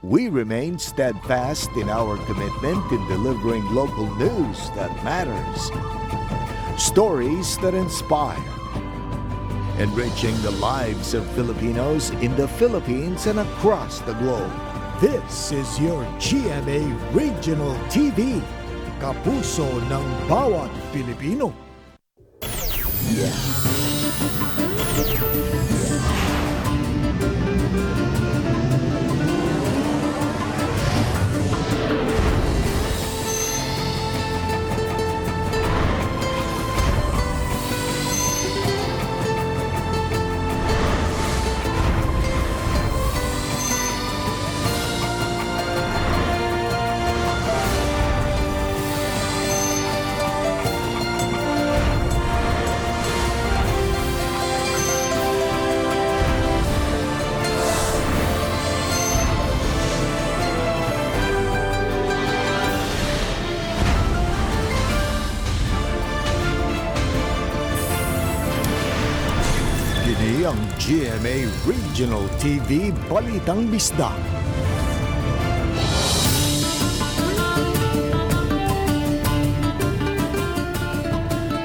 We remain steadfast in our commitment in delivering local news that matters, stories that inspire, enriching the lives of Filipinos in the Philippines and across the globe. This is your GMA Regional TV, kapuso ng bawat Pilipino. Kini ang GMA Regional TV Balitang Bisdak.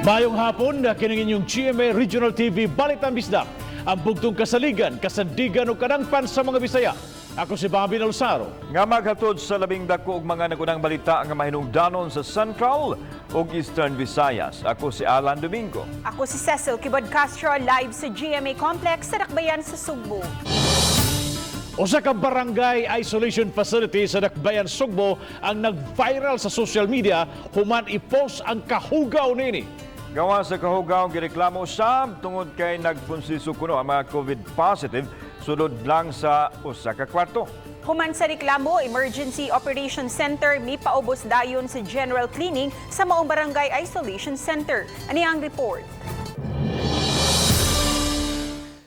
Mayong hapon na kining inyong GMA Regional TV Balitang Bisdak. Ang bugtong kasaligan, kasandigan o kadangpan sa mga Bisaya. Ako si Bobby Nalsaro. Nga maghatod sa labing dako og mga nagunang balita nga mahinungdanon sa Central ug Eastern Visayas. Ako si Alan Domingo. Ako si Cecil Kibod Castro, live sa GMA Complex sa Dakbayan sa Sugbo. Usa ka barangay isolation facility sa Dakbayan, Sugbo ang nag-viral sa social media human i-post ang kahugaw nini. Gawa sa kahugaw gireklamo usab tungod kay nagpunsiso kuno ang mga COVID positive sulod lang sa usa ka kwarto. Human sa reklamo, Emergency Operations Center may paubos dayon sa general cleaning sa Maong Barangay Isolation Center. Ani ang report?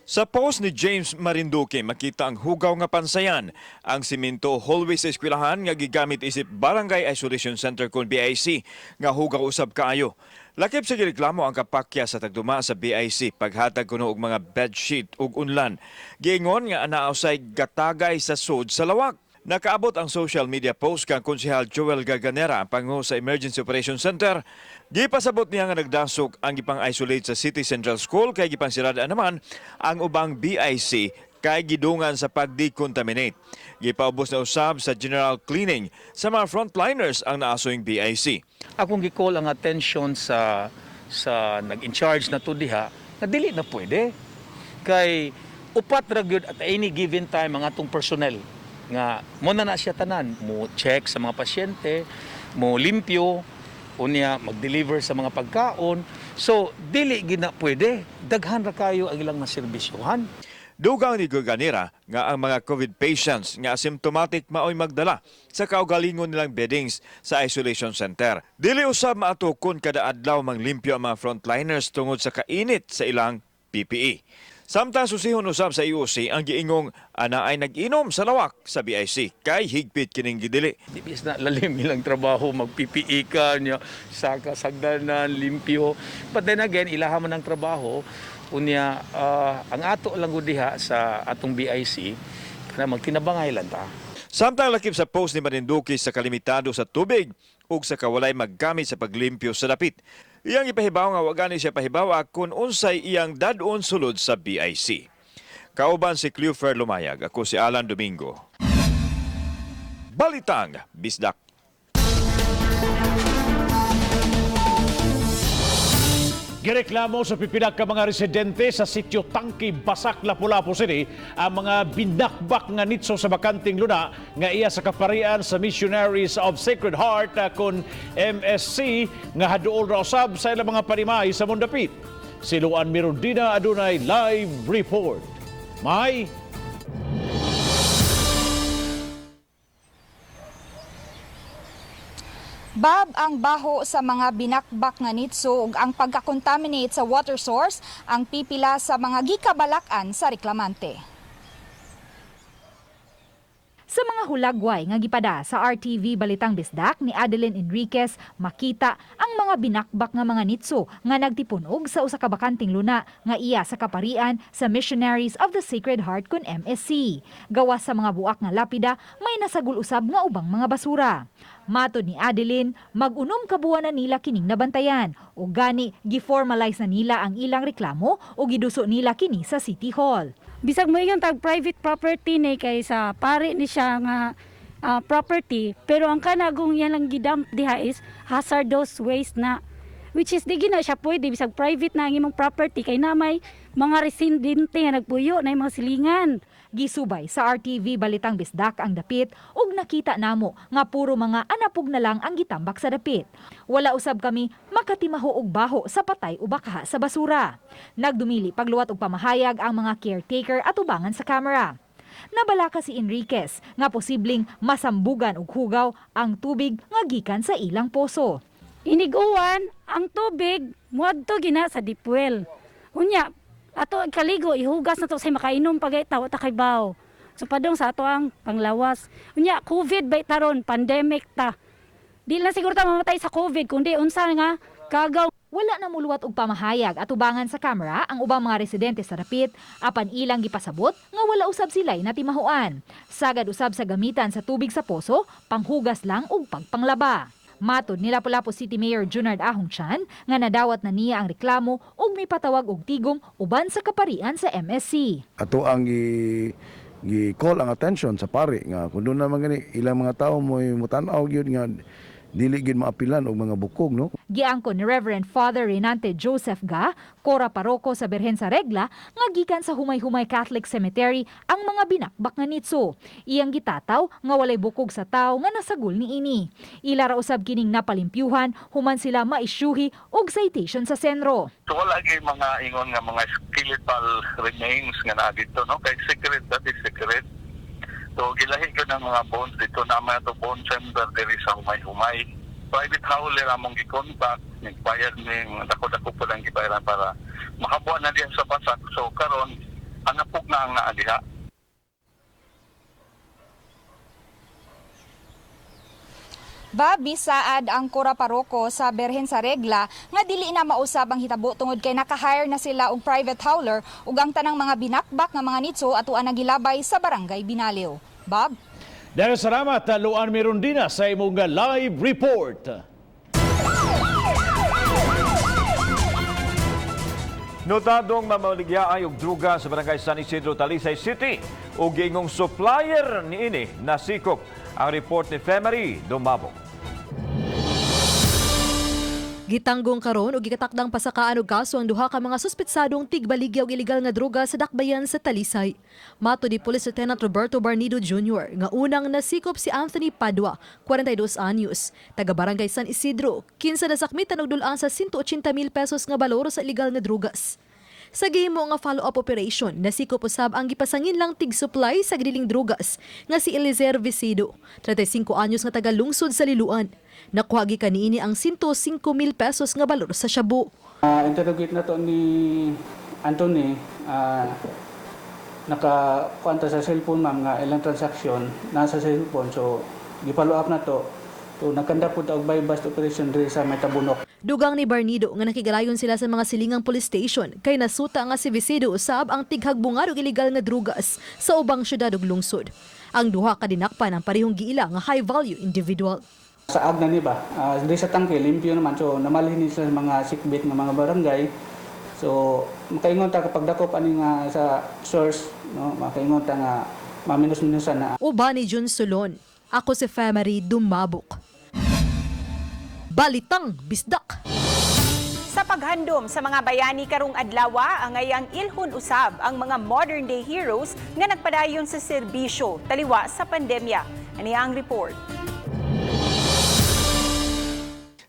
Sa post ni James Marinduque, makita ang hugaw nga pansayan. Ang simento hallway sa eskwelahan nga gigamit isip Barangay Isolation Center kon BIC nga hugaw usab kaayo. Lakip sa gireklamo ang kapakya sa tagduma sa BIC paghatag kuno og mga bedsheet ug unlan. Giingon nga ana usay gatagay sa sud sa lawak. Nakaabot ang social media post kang Konsehal Joel Gaganera, ang pangu sa Emergency Operations Center. Gipasabot niya nga nagdasok ang gipang-isolate sa City Central School kay gipangsirada naman ang ubang BIC kay gidungan sa pag-decontaminate. Gipaubos na usab sa general cleaning sa mga frontliners ang naasoyng BIC. Akong gi-call ang attention sa nag-in-charge na to diha nga dili na pwede kay upat ra gyud at any given time ang atong personnel nga mo na na siya tanan mo check sa mga pasyente, mo limpyo, unya mag-deliver sa mga pagkaon. So dili gid na pwede, daghan ra kayo ang ilang maserbisyuhan. Dugang ni Gaganera nga ang mga COVID patients nga asymptomatic maoy magdala sa kaugalingon nilang beddings sa isolation center. Dili usab maatukon kada adlaw manglimpyo ang mga frontliners tungod sa kainit sa ilang PPE. Samtang susihon usab sa EOC ang giingong ana ay nag-inom sa lawak sa BIC kay higpit kining gidili. Di bis na lalim ilang trabaho, mag-PPE ka, niya, saka, sagdanan, limpyo. But then again, ilaha man ang trabaho. Unya, ang ato lang gud diha sa atong BIC, kana magtinabangay lang ta. Samtang lakip sa post ni Marinduque sa kalimitado sa tubig ug sa kawalay maggamit sa paglimpyo sa dapit. Iyang ipahibaw nga wa gani siya pahibaw kung unsay iyang dad-on sulod sa BIC. Kauban si Cleofer Lumayag, ako si Alan Domingo. Balitang Bisdak. Gireklamo sa pipila ka mga residente sa sitio Tangki, Basak, Lapu-Lapu City ang mga binakbak nga nitso sa bakanting luna nga iya sa kaparian sa Missionaries of Sacred Heart kon MSC nga haduol ra usab sa ilang mga panimay sa Mundapit. Si Luan Mirundina adunay live report. May Bab, ang baho sa mga binakbak nga nitso ug ang pagka-contaminate sa water source ang pipila sa mga gikabalak-an sa reklamante. Sa mga hulagway nga gipada sa RTV Balitang Bisdak ni Adeline Enriquez, makita ang mga binakbak nga mga nitso nga nagtipunog sa usa ka bakanting luna nga iya sa kaparian sa Missionaries of the Sacred Heart kun MSC. Gawas sa mga buak nga lapida, may nasagul usab nga ubang mga basura. Matod ni Adeline, mag-unom ka buwan na nila kining nabantayan o gani gi-formalize na nila ang ilang reklamo o giduso nila kini sa City Hall. Bisag mo yung tag private property ni kay sa pare ni siya nga property, pero ang kanagong yan lang gidump diha is hazardous waste na, which is di gina siya pwede bisag private na ang imong property kay na may mga residente nga nagpuyo na mga silingan. Gisubay sa RTV Balitang Bisdak ang dapit ug nakita namo nga puro mga anapog na lang ang gitambak sa dapit. Wala usab kami makatimaho og baho sa patay o bakaha sa basura. Nagdumili pagluwat og pamahayag ang mga caretaker at ubangan sa camera. Nabalaka si Enriquez nga posibleng masambugan og hugaw ang tubig nga gikan sa ilang poso. Iniguan ang tubig muadto gina sa deep well. Unya ato ang kaligo ihugas na to sa makainom pagay tawo ta kay baw. So padong sa ato ang panglawas. Unya COVID bay taron, pandemic ta. Di lang siguro ta mamatay sa COVID kundi unsa nga kagaw. Wala na muluwat og pamahayag at ubangan sa kamera ang ubang mga residente sa dapit apan ilang gipasabot nga wala usab sila'y natimahuan. Sagad usab sa gamitan sa tubig sa poso, panghugas lang ug pagpanglaba. Matod ni Lapu-Lapu City Mayor Junard Ahong Chan nga nadawat na niya ang reklamo ug mipatawag og tigong uban sa kaparian sa MSC. Ato ang gi gi call ang attention sa pari nga kung doon naman gani ilang mga tao mo mutan-aw gyud nga dili gyud maapilan og mga bukog, no? Giangkon ni Reverend Father Renante Joseph Ga, Cora Paroko sa Birhen sa Regla, nga gikan sa Humay-Humay Catholic Cemetery ang mga binakbak nga nitso. Iyang gitataw nga walay bukog sa tao nga nasagul ni ini. Ila ra usab kining napalimpyuhan human sila maisyuhi og citation sa senro. So wala gyud mga ingon nga mga skeletal remains nga naa dito, no, kay secret, that is secret. So gilahi gyud ang mga bones dito na mga to bone center diri sa Humay-Humay. Private hauler among gikontak, nagbayad ni mga dako-dako pa lang gibayaran para makabuan na diha sa Basak. So karon anapog na ang naa diha. Ba bisaad ang Cora Paroko sa Berhen sa Regla nga dili na mausab ang hitabo tungod kay naka-hire na sila og private hauler ug ang tanang mga binakbak nga mga nitso atuan nagilabay sa Barangay Binaliw. Bob? Daghang salamat, Luan Mirundina, sa imong live report. Notadong mamaligya ay og druga sa Barangay San Isidro, Talisay City ug giingong supplier niini nasikop. Ang report ni Femery Dumabok. Gitanggong karon og gikatakdang pasakaan og kaso ang duha ka mga suspetsadong tigbaligya og ilegal nga droga sa dakbayan sa Talisay. Mato ni Police Lieutenant Roberto Barnido Jr. nga unang nasikop si Anthony Padua, 42 anyos, taga Barangay San Isidro, kinsa nasakmitan og dul-an sa 180 mil pesos nga balor sa ilegal nga drogas. Sa gihimo nga follow-up operation, nasikop usab ang gipasangin lang tig-supply sa griling drogas nga si Elizer Vecido, 35 anyos nga taga lungsod sa Liluan. Nakuha gikan niini ang 105 mil pesos nga balor sa shabu. Interrogate na to ni Anthony, naka kuanta sa cellphone, ma'am, nga ilang transaction nasa cellphone, so gi-follow up na to. So nagkanda po ta og buy bust operation diri sa may Tabunok. Dugang ni Barnido nga nakigalayon sila sa mga silingang police station kay nasuta nga si Vecido usab ang tighagbungar og ilegal nga drugas sa ubang syudad ug lungsod. Ang duha ka dinakpan ang parehong giila nga high value individual. Sa agna ni ba, diri sa tangke limpyo naman, so namalhin ni sila sa mga sikbit ng mga barangay. So makaingon ta kapag dakop ani nga sa source, no, makaingon ta nga maminus-minusan na. Uban ni Jun Solon. Ako si Femery Dumabok. Balitang Bisdak! Sa paghandom sa mga bayani karong adlaw, angayang ilhon usab ang mga modern day heroes nga nagpadayon sa serbisyo taliwa sa pandemya. Ani ang report.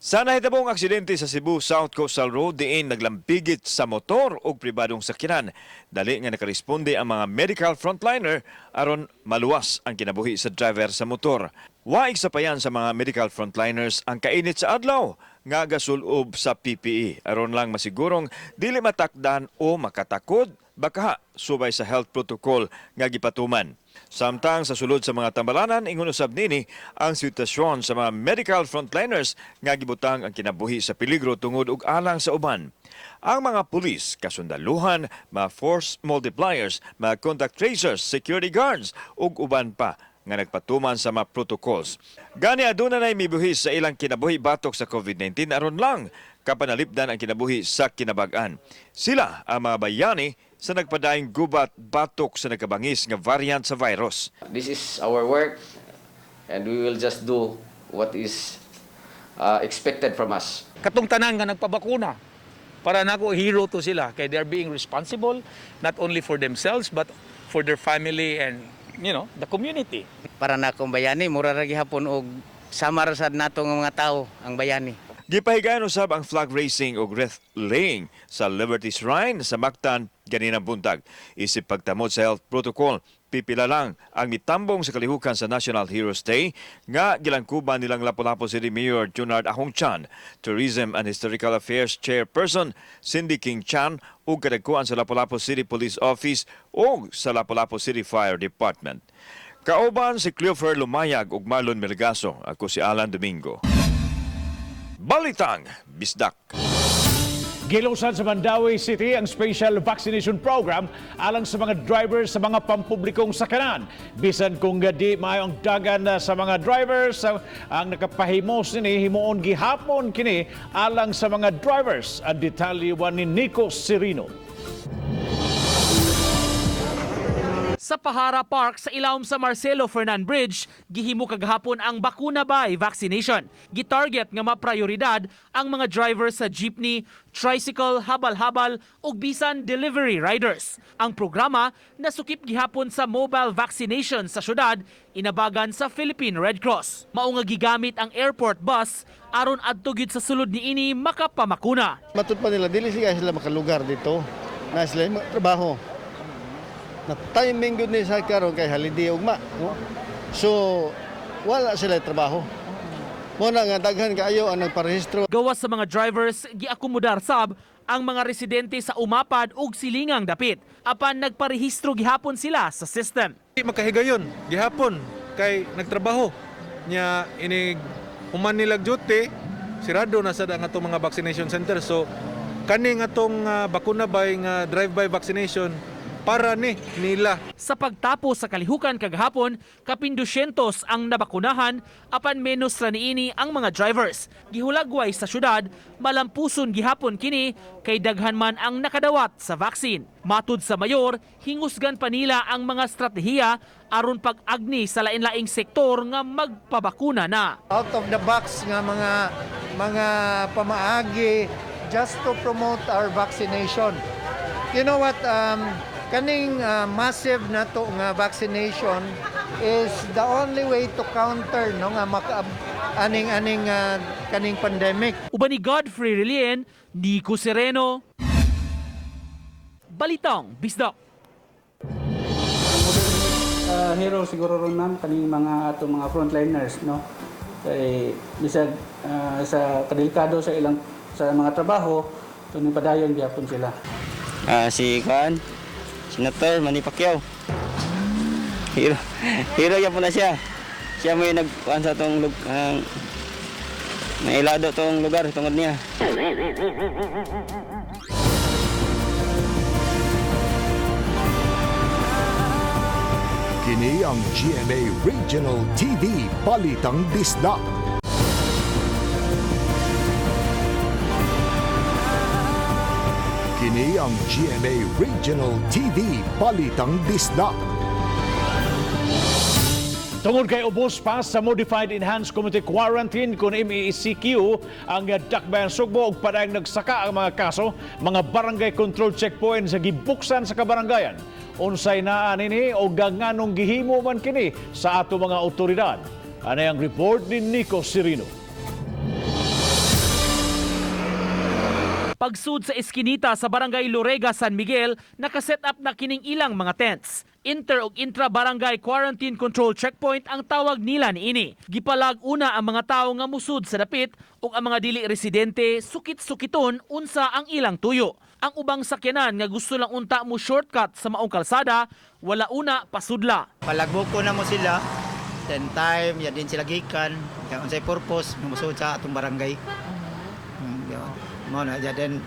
Sa nahitabong aksidente sa Cebu South Coastal Road diin naglampigit sa motor ug pribadong sakyanan. Dali nga nakaresponde ang mga medical frontliner aron maluwas ang kinabuhi sa driver sa motor. Waig sa payan sa mga medical frontliners ang kainit sa adlaw nga gasulob sa PPE aron lang masigurong dili matakdan o makatakod baka subay sa health protocol nga gipatuman. Samtang sa sulod sa mga tambalanan, ingon usab nini ang sitwasyon sa mga medical frontliners nga gibutang ang kinabuhi sa peligro tungod og alang sa uban. Ang mga pulis, kasundaluhan, mga force multipliers, mga contact tracers, security guards ug uban pa nga nagpatuman sa mga protocols. Gani aduna nay mibuhis sa ilang kinabuhi batok sa COVID-19 aron lang kapanalipdan ang kinabuhi sa kinabag-an. Sila ang mga bayani sa nagpadayong gubat batok sa nagkabangis nga variant sa virus. This is our work and we will just do what is expected from us. Katong tanan nga nagpabakuna, para nako hero to sila kay they are being responsible not only for themselves but for their family and the community. Para na akong bayani, mura ra gihapon og sama ra sad nato nga mga tao ang bayani. Gipahigayon usab ang flag raising ug wreath laying sa Liberty Shrine sa Mactan ganinang buntag. Isip pagtamod sa health protocol, pipila lang ang mitambong sa kalihukan sa National Heroes Day nga gilangkuban nilang Lapu-Lapu City Mayor Junard Ahong Chan, Tourism and Historical Affairs Chairperson Cindy King Chan ug kadagkuan sa Lapu-Lapu City Police Office ug sa Lapu-Lapu City Fire Department. Kauban si Cleofer Lumayag ug Marlon Melgaso. Ako si Alan Domingo. Balitang Bisdak. Gilusan sa Mandaue City ang special vaccination program alang sa mga drivers sa mga pampublikong sakanan. Bisan kung di maayo ang dagan sa mga drivers, ang nakapahimos nini himuon gihapon kini alang sa mga drivers. Ang detalye ni Nico Serino. Sa Pahara Park sa ilawom sa Marcelo Fernan Bridge, gihimo kagahapon ang Bakuna Bay vaccination. Gitarget nga maprioridad ang mga driver sa jeepney, tricycle, habal-habal ug bisan delivery riders. Ang programa nasukip gihapon sa mobile vaccination sa syudad inabagan sa Philippine Red Cross. Mao nga gigamit ang airport bus aron adto gyud sa sulod niini makapamakuna. Matud pa nila, dili sila makalugar dito. Na sila yung mga trabaho. Na timing gud ni sa karon kay holiday ugma, no? So wala sila trabaho. Mo na nga daghan kaayo ang nagparehistro. Gawas sa mga drivers, giakomodar sab ang mga residente sa Umapad ug silingang dapit. Apan nagparehistro gihapon sila sa system. Di makahigayon gihapon kay nagtrabaho nya, inig human nilag duty, sirado na sad ang atong mga vaccination center. So kaning atong bakuna bay nga drive-by vaccination para ni nila. Sa pagtapos sa kalihukan kagahapon, kapin 200 ang nabakunahan apan menos ra niini ang mga drivers. Gihulagway sa syudad, malampuson gihapon kini kay daghan man ang nakadawat sa vaccine. Matud sa mayor, hingusgan pa nila ang mga estratehiya aron pag-agni sa lain-laing sektor nga magpabakuna na. Out of the box nga mga pamaagi just to promote our vaccination. You know what, kaning massive na to nga vaccination is the only way to counter, no, nga maka, aning aning kaning pandemic. Uban ni Godfrey Relien, Nico Sereno, Balitang Bisdak. Hero siguro ron, ma'am, kaning mga atong mga frontliners, no, kay bisag sa kadelikado sa ilang sa mga trabaho, tuning padayon gyapon sila. Ah, si Kwan, Senator Manny Pacquiao. Hero, hero gyapon na siya. Siya may nagkuan sa atong ang nailado tong lugar tungod niya. Kini ang GMA Regional TV Balitang Bisdak. Kini ang GMA Regional TV Balitang Bisdak. Tungod kay ubos pa sa Modified Enhanced Community Quarantine kun MECQ ang Dakbayan Sugbo ug padayong nagsaka ang mga kaso, mga barangay control checkpoint sa gibuksan sa kabarangayan. Unsay naa nini o nganong gihimo man kini sa ato mga otoridad? Ano ang report ni Nico Serino? Pagsud sa eskinita sa Barangay Lorega, San Miguel, nakaset up na kining ilang mga tents. Inter ug intra-barangay quarantine control checkpoint ang tawag nila niini. Gipalag una ang mga tawo nga musud sa dapit ug ang mga dili residente sukit-sukiton unsa ang ilang tuyo. Ang ubang sakyanan nga gusto lang unta mo shortcut sa maong kalsada, wala una pasudla. Palagbuko na mo sila, then time, ya din sila gikan, ya unsay purpose musulod sa atong barangay. Yun. Mo na ya then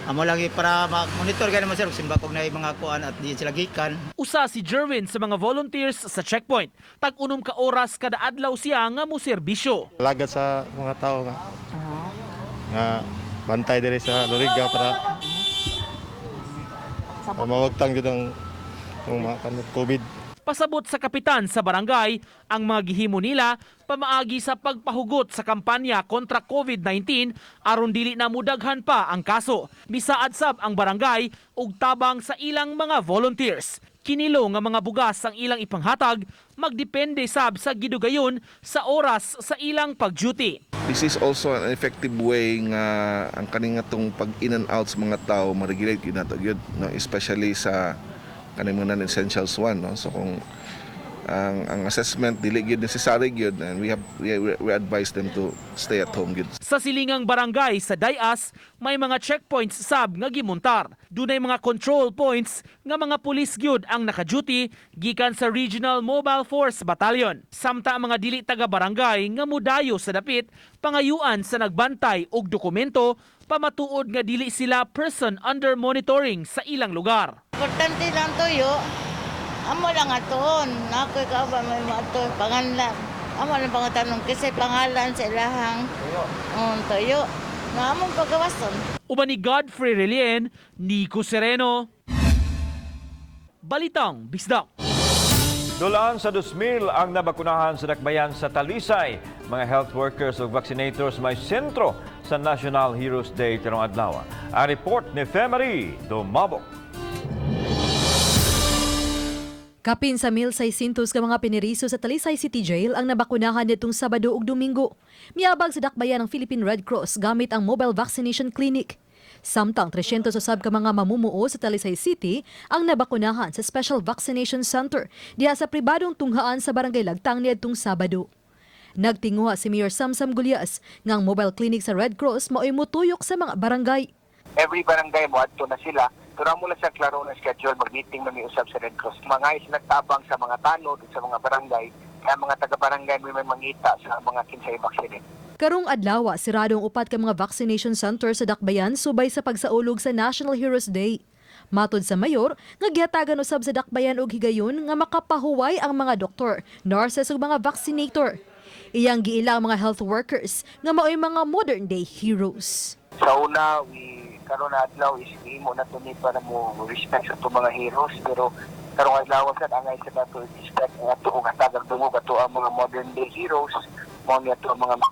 amo lagi para ma-monitor gani mo sir kung simbakog na yung mga kuan at di sila gikan. Usa si Jerwin sa mga volunteers sa checkpoint. Tag-unom ka oras kada adlaw siya nga mo serbisyo. Lagad sa mga tao nga nga bantay diri sa Loriga para mawagtang jud ang mga COVID. Pasabot sa kapitan sa barangay, ang mga gihimo nila pamaagi sa pagpahugot sa kampanya kontra COVID-19 aron dili na mudaghan pa ang kaso. Misaad sab ang barangay og tabang sa ilang mga volunteers. Kinilo nga mga bugas ang ilang ipanghatag magdepende sab sa gidugayon sa oras sa ilang pag-duty. This is also an effective way nga ang kaning atong pag in and out sa mga tao ma-regulate gyud nato gyud, no, especially sa kaning mga non-essentials one, no. So kung ang assessment dili gyud necessary gyud, and we have we advise them to stay at home gyud. Sa silingang barangay sa Dayas, may mga checkpoints sab nga gimontar. Dunay mga control points nga mga pulis gyud ang naka-duty gikan sa Regional Mobile Force Battalion. Samta ang mga dili taga barangay nga mudayo sa dapit, pangayuan sa nagbantay og dokumento pamatuod nga dili sila person under monitoring sa ilang lugar. Importante lang tuyo. Amo lang aton. Ako'y kauban may mga pangalan. Amo lang pangatanong kasi pangalan sa ilahang tuyo. Na among pagawason. Uban ni Godfrey Relien, Nico Sereno. Balitang Bisdak. Dulaan sa 2,000 ang nabakunahan sa dakbayan sa Talisay. Mga health workers ug vaccinators may sentro sa National Heroes Day karong adlaw. Ang report ni Femery Dumabok. Kapin sa 1,600 ka mga piniriso sa Talisay City Jail ang nabakunahan nitong Sabado ug Domingo. Miabag sa dakbayan ng Philippine Red Cross gamit ang Mobile Vaccination Clinic. Samtang 300 usab ka mga mamumuo sa Talisay City ang nabakunahan sa Special Vaccination Center diha sa pribadong tunghaan sa Barangay Lagtang niadtong Sabado. Nagtinguha si Mayor Samsam Gullas nga ang mobile clinic sa Red Cross mao'y mutuyok sa mga barangay. Every barangay mo adto na sila, pero amo lang sa klaro na schedule, mag-meeting na usab sa Red Cross. Mga is nagtabang sa mga tanod sa mga barangay, kaya mga taga-barangay may mangita sa mga kinsay vaccinate. Karong adlaw, sirado ang upat ka mga vaccination center sa Dakbayan subay sa pagsaulog sa National Heroes Day. Matod sa mayor, nga gihatagan usab sa Dakbayan og higayon nga makapahuway ang mga doktor, nurses ug mga vaccinator. Iyang giila ang mga health workers nga maoy mga modern day heroes. Sa una, we karon na adlaw is himo na to ni para mo respect sa itong mga heroes, pero karong adlaw sad angay sa nato respect ang ato og hatagag dungog ato ang mga modern day heroes, mao ni ato ang mga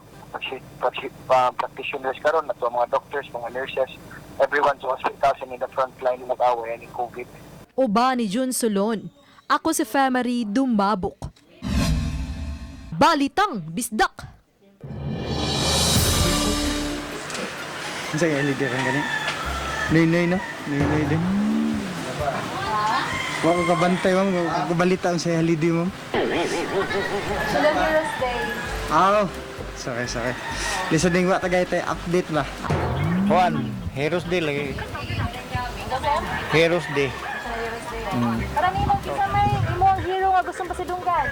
practitioners karon, ato ang mga doctors, mga nurses, everyone sa hospitals and in the front line nag-away ani COVID. Uban ni Jun Solon. Ako si Femery Dumabok. Balitang Bisdak. Unsa kay leader ang gani? Noy-noy no? Noy-noy din. Wa ko kabantay ma'am, wa ko kabalita ang sa holiday ma'am. National Heroes Day. Ah, sorry, sorry. Lisa ding wa tagay tay update ba? Juan, Heroes Day lagi. Heroes Day. Para nimo kinsa may imong hero nga gustong pasidunggan?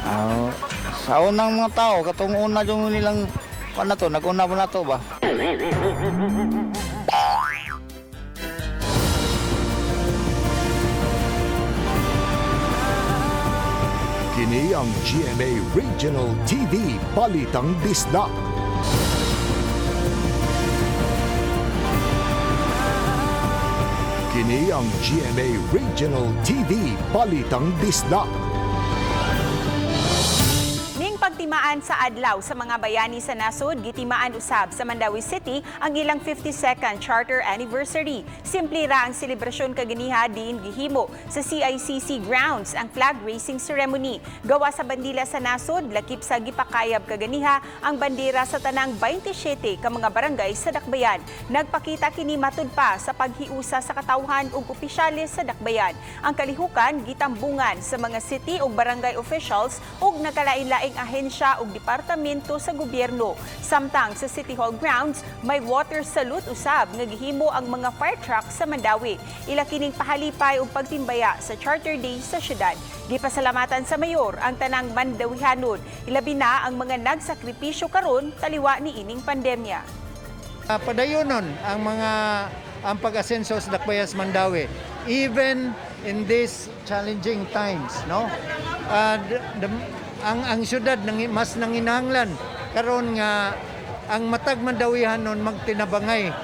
Ah, sa unang mga tao, katong una yung nilang kuan na to, nag-una pa na to ba? Kini ang GMA Regional TV Balitang Bisdak. Kini ang GMA Regional TV Balitang Bisdak. Ning pagtimaan sa adlaw sa mga bayani sa nasod, gitimaan usab sa Mandaue City ang ilang 52nd charter anniversary. Simple ra ang selebrasyon kaganiha diin gihimo sa CICC grounds ang flag raising ceremony. Gawa sa bandila sa nasod, lakip sa gipakayab kaganiha ang bandera sa tanang 27 ka mga barangay sa Dakbayan. Nagpakita kini matud pa sa paghiusa sa katawhan ug opisyales sa Dakbayan. Ang kalihukan gitambungan sa mga city ug barangay officials ug nagkalain-laing ahensya. ahensya ug departamento sa gobyerno. Samtang sa City Hall grounds, may water salute usab nga gihimo ang mga fire truck sa Mandaue. Ila kining pahalipay ug pagtimbaya sa Charter Day sa syudad. Gipasalamatan sa mayor ang tanang Mandawihanon, ilabi na ang mga nagsakripisyo karon taliwa ni ining pandemya. Padayonon ang pag-asenso sa Dakbayan sa Mandaue even in these challenging times, no? Ang syudad mas nanginahanglan karon nga ang matag Mandawihanon magtinabangay.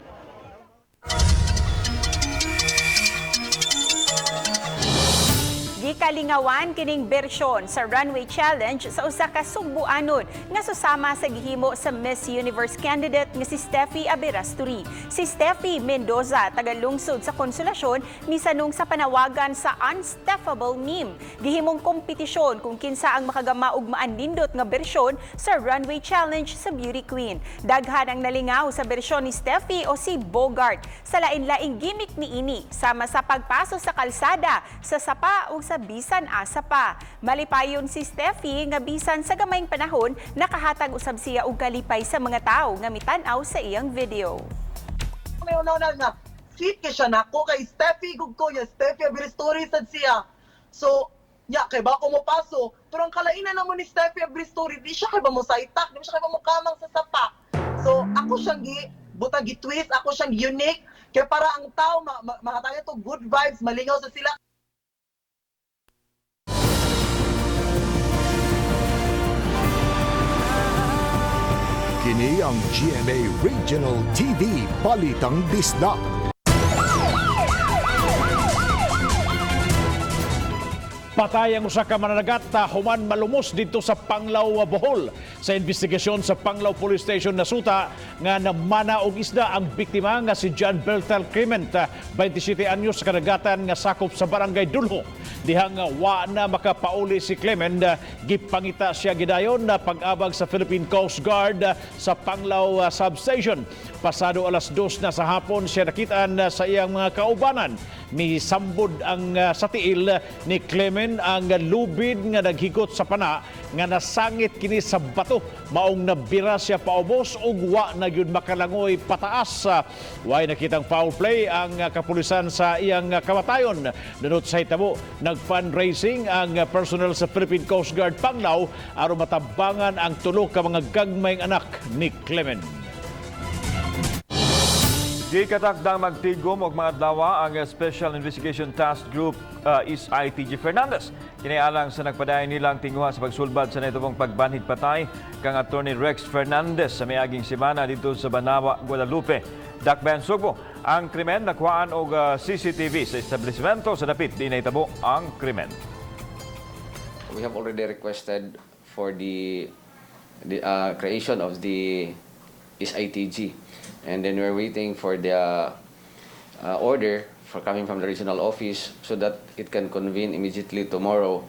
Gikalingawan kining bersyon sa Runway Challenge sa usa ka Sugbuanon nga susama sa gihimo sa Miss Universe candidate nga si Steffi Aberasturi. Si Steffi Mendoza, taga-lungsod sa Konsolasyon, misanong sa panawagan sa Unsteffable meme. Gihimong kompetisyon kung kinsa ang makagama og maanindot nga bersyon sa Runway Challenge sa Beauty Queen. Daghan ang nalingaw sa bersyon ni Steffi o si Bogart sa lain-laing gimmick niini, sama sa pagpaso sa kalsada, sa sapa o sa bisan asa pa. Malipayon si Steffi nga bisan sa gamayng panahon nakahatag usab siya og kalipay sa mga tawo nga mitan-aw sa iyang video. May una nga fit kay siya nako kay Steffi gug ko ya Steffi Aberasturi sad siya. So nya kay ba ko mo paso, pero ang kalainan namo ni Steffi Aberasturi, di siya kay ba mo saitak, di siya kay ba mo kamang sa sapa. So ako siyang gi butang gi twist, ako siyang unique kay para ang tao makatayo to good vibes, malingaw sa sila. Kini ang GMA Regional TV Balitang Bisdak. Patay ang usa ka mananagat human malumos didto sa Panglao, Bohol. Sa investigasyon sa Panglao Police Station, nasuta nga namana og isda ang biktima nga si John Bertel Clement, 27 anyos, sa kadagatan nga sakop sa Barangay Dulho. Dihang wa na makapauli si Clement, gipangita siya gidayon na pag-abag sa Philippine Coast Guard sa Panglao Substation. Pasado 2:00 na sa hapon siya nakitaan sa iyang mga kaubanan. Misambod ang sa tiil ni Clement ang lubid nga naghigot sa pana nga nasangit kini sa bato, maong nabira siya paubos ug wa na gyud makalangoy pataas. Way nakitang foul play ang kapulisan sa iyang kamatayon. Dunot sa hitabo, nag-fundraising ang personnel sa Philippine Coast Guard Panglao aron matabangan ang tulo ka mga gagmayng anak ni Clement. Gikatakdang magtigom og mga adlaw ang Special Investigation Task Group SITG Fernandez. Kini alang sa nagpadayon nilang tinguha sa pagsulbad sa nahitabong pagbanhid patay kang Attorney Rex Fernandez sa miaging semana didto sa Banawa, Guadalupe. Dakbayan Sugbo, ang krimen nakuhaan og CCTV sa establishmento sa dapit di nahitabo ang krimen. We have already requested for the creation of the SITG, and then we're waiting for the order for coming from the regional office so that it can convene immediately tomorrow.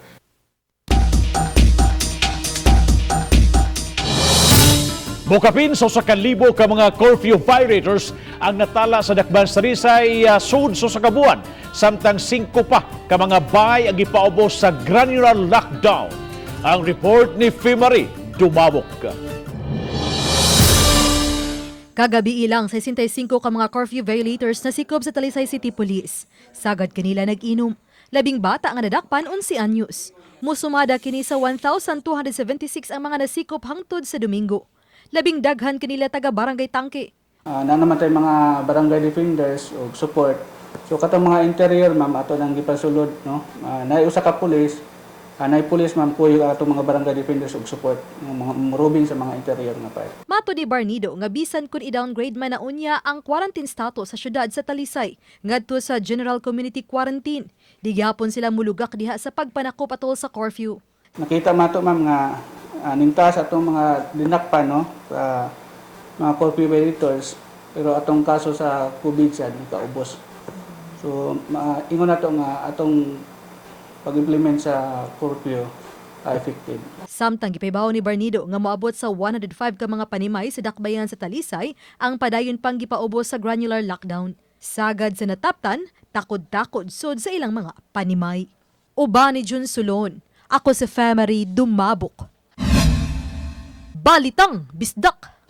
Mokapin sa 1,000 ka mga curfew violators ang natala sa Dakban sa Talisay sud sa 1 ka buwan, samtang 5 pa ka mga bay ang gipaubos sa granular lockdown. Ang report ni Fimari Dumabok. Kagabi ilang 65 ka mga curfew violators na sikob sa Talisay City Police. Sagad kanila nag-inom. 10 bata nga nadakpan 11 anyos. Musumada kini sa 1,276 ang mga nasikop hangtod sa Domingo. 10 daghan kanila taga Barangay Tangke. Na naman tayo mga barangay defenders o support. So katong mga interior, ma'am, ato nang gipasulod, no. Naay usa ka pulis, naay pulis, ma'am, kuyog ang atong mga barangay defenders og support ng mga roving sa mga interior nga part. Mato ni Barnido nga bisan kun i-downgrade man na unya ang quarantine status sa syudad sa Talisay ngadto sa General Community Quarantine, di gihapon sila mulugak diha sa pagpanakop atol sa curfew. Nakita man to, ma'am, nga ningtas atong mga dinakpan, no, sa mga curfew violators, pero atong kaso sa COVID sad nakaubos. So ingon nato nga atong pag-implement sa curfew effective. Samtang gipahibaw ni Barnido nga moabot sa 105 ka mga panimay sa dakbayan sa Talisay ang padayon pang gipaubos sa granular lockdown. Sagad sa nataptan, takod-takod sud sa ilang mga panimay. Uban ni Jun Sulon, ako si Femery Dumabok. Balitang Bisdak.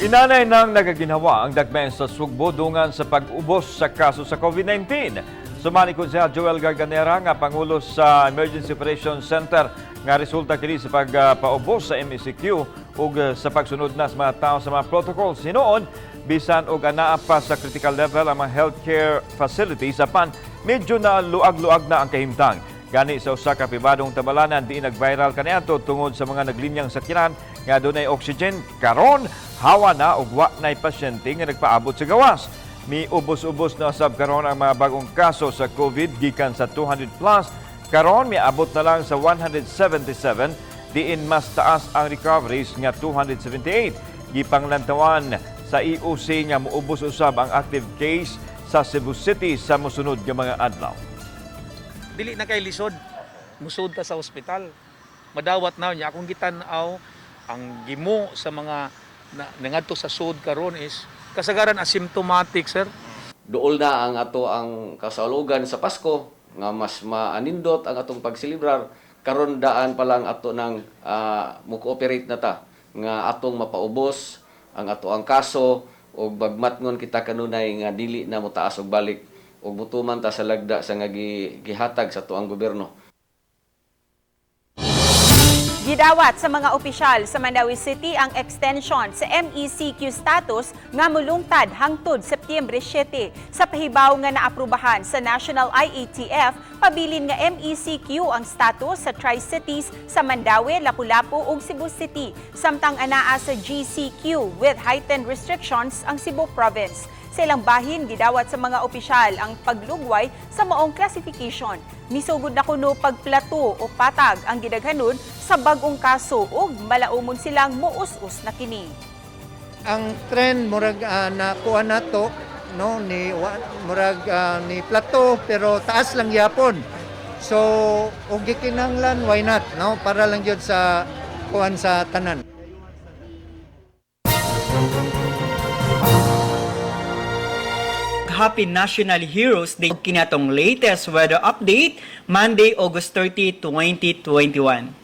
Inanay nang nagaginhawa ang dakbayan sa Sugbo dungan sa pag-ubos sa kaso sa COVID-19. Sumali Konsehal Joel Garganera nga pangulo sa Emergency Operations Center nga resulta kini sa pagpaubos sa MECQ ug sa pagsunod na sa mga tao sa mga protocols. Hinuon, bisan og anaa pa sa critical level ang mga healthcare facilities, apan medyo na luag-luag na ang kahimtang. Gani sa usa ka pribadong tabalanan diin nag-viral kaniadto tungod sa mga naglinyang sakyanan nga dunay oxygen, karon hawa na ug wa nay pasyente nga nagpaabot sa gawas. Miubos-ubos na usab karon ang mga bagong kaso sa COVID gikan sa 200 plus, karon miabot na lang sa 177, diin mas taas ang recoveries nga 278. Gipanglantawan sa EOC nga muubos usab ang active case sa Cebu City sa mosunod nga mga adlaw. Dili na kay lisod, musud ta sa ospital, madawat na niya. Akong gitan-aw ang gimo sa mga nangadto sa sud karon is kasagaran asymptomatic, sir. Duol na ang ato ang kasaulogan sa Pasko nga mas maanindot ang atong pagselebrar. Karon daan pa lang ato nang mo-cooperate na ta nga atong mapaubos ang ato ang kaso ug bagmatngon kita kanunay nga dili na motaas og balik ug mutuman ta sa lagda sa nga gihatag sa atuang gobyerno. Gidawat sa mga opisyal sa Mandaue City ang extension sa MECQ status nga mulungtad hangtod Setyembre 7. Sa pahibaw nga naaprubahan sa National IATF, pabilin nga MECQ ang status sa Tri-Cities sa Mandaue, Lapu-Lapu ug Cebu City, samtang anaa sa GCQ with heightened restrictions ang Cebu Province. Sa ilang bahin, gidawat sa mga opisyal ang paglugway sa maong classification. Misugod na kuno pagplato o patag ang gidaghanon sa bag-ong kaso ug malaumon silang muus-us na kini. Ang trend murag nakuha nato, no, ni murag ni plateau pero taas lang yapon. So og gikinahanglan, why not, no, para lang gyud sa kuan sa tanan. Happy National Heroes Day, kinatong latest weather update Monday, August 30, 2021.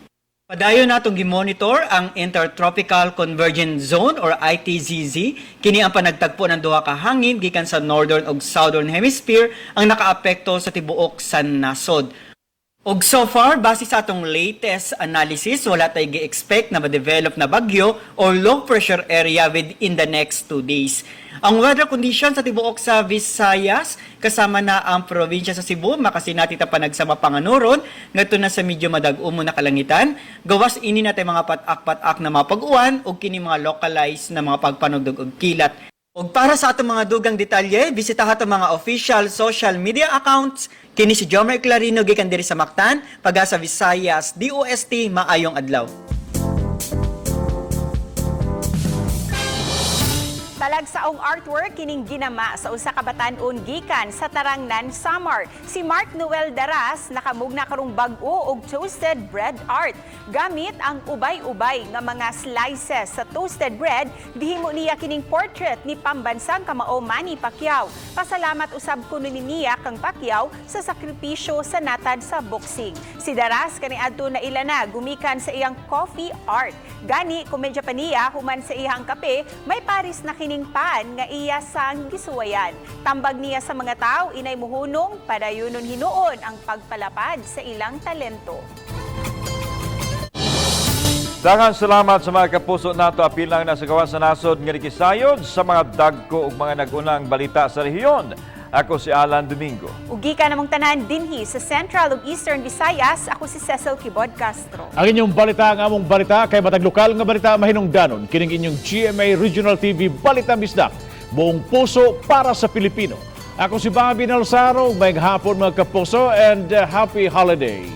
Padayon natong gimonitor ang Intertropical Convergence Zone or ITCZ. Kini ang panagtagpo ng duha ka hangin gikan sa northern ug southern hemisphere ang nakaapekto sa tibuok sa nasod. Og so far, base sa atong latest analysis, wala tay gi-expect na ma-develop na bagyo or low pressure area within the next 2 days. Ang weather condition sa tibuok sa Visayas, kasama na ang probinsya sa Cebu, makasinati ta panagsama panganuron, ngadto na sa medyo madag-umo na kalangitan. Gawas ini natay mga patak-patak na mga pag-uwan ug kini mga localized na mga pagpanugdog og kilat. Ug para sa atong mga dugang detalye, bisitaha atong mga official social media accounts. Kini si Jomer Clarino gikan diri sa Mactan, Pagasa Visayas, DOST, maayong adlaw. Talagsaong artwork kining ginama sa usa ka batan-on gikan sa Tarangnan, Samar. Si Mark Noel Daras nakamugna karong bag-o og toasted bread art. Gamit ang ubay-ubay nga mga slices sa toasted bread, gihimo niya kining portrait ni pambansang kamao Manny Pacquiao. Pasalamat usab kuno ni niya kang Pacquiao sa sakripisyo sa natad sa boxing. Si Daras kaniadto na ila na gumikan sa iyang coffee art. Gani komedya pa niya human sa iyang kape, may paris na kining pan nga iya sang gisuwayan. Tambag niya sa mga tao inay muhunong padayunon hinuon ang pagpalapad sa ilang talento. Daghang salamat sa mga kapuso nato apil lang na sa gawas sa nasod nga nikisayod sa mga dagko ug mga nag-unang balita sa rehiyon. Ako si Alan Domingo. Ug gikan namong tanan dinhi sa Central ug Eastern Visayas, ako si Cecil Kibod Castro. Ang inyong balita ang among balita kay matag lokal nga balita mahinungdanon kining inyong GMA Regional TV Balita Bisdak. Buong puso para sa Pilipino. Ako si Bobby Nalsaro, may hapon, mga kapuso, and happy holiday.